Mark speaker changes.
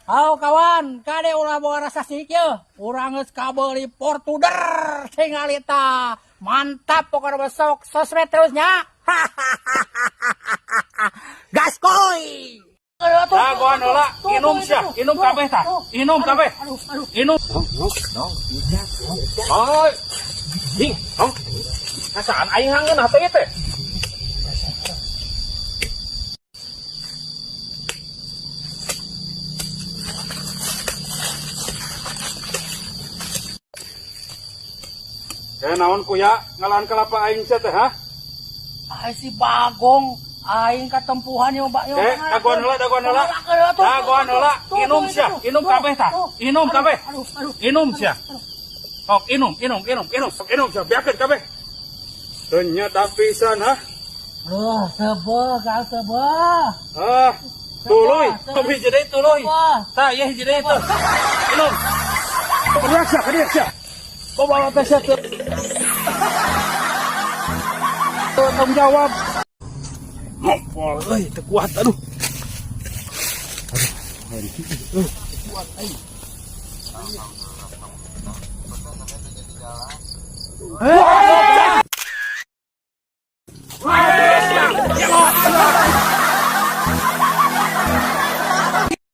Speaker 1: Halo kawan, kade ulah bawa rasa sik ye. Urang geus kabeuli Fortuner tingali tah. Mantap pokoknya besok sosmed terusnya. Gaskoy.
Speaker 2: Dagoan heula, inum sia, inum kabeh tah. Inum kabeh. Inum. Oi. Ding, hong. Kasaan aing hangeun teh teh. Eh naon kuya ngalaan kelapa aing sia teh ha?
Speaker 1: Ai si Bagong, aing katempuhan yo Mbak yo.
Speaker 2: Eh, dagoan heula, dagoan heula. Dagoan heula, inum sia, inum kabeh tah. Inum kabeh. Inum sia. Sok inum, inum, inum, inum, sok inum sia, beakeun kabeh. Teu nyata pisan ha.
Speaker 1: Loh, sebeh, kau sebeh.
Speaker 2: Ah, tuluy, tuluy jadi tuluy. Tah, ieu hiji deui tuh. Inum. Kadieu sia, kadieu sia. Bawa teh sia teu. Tanggung jawab. Ngompol euy, teu kuat aduh. Aduh, kuat aing. Eh,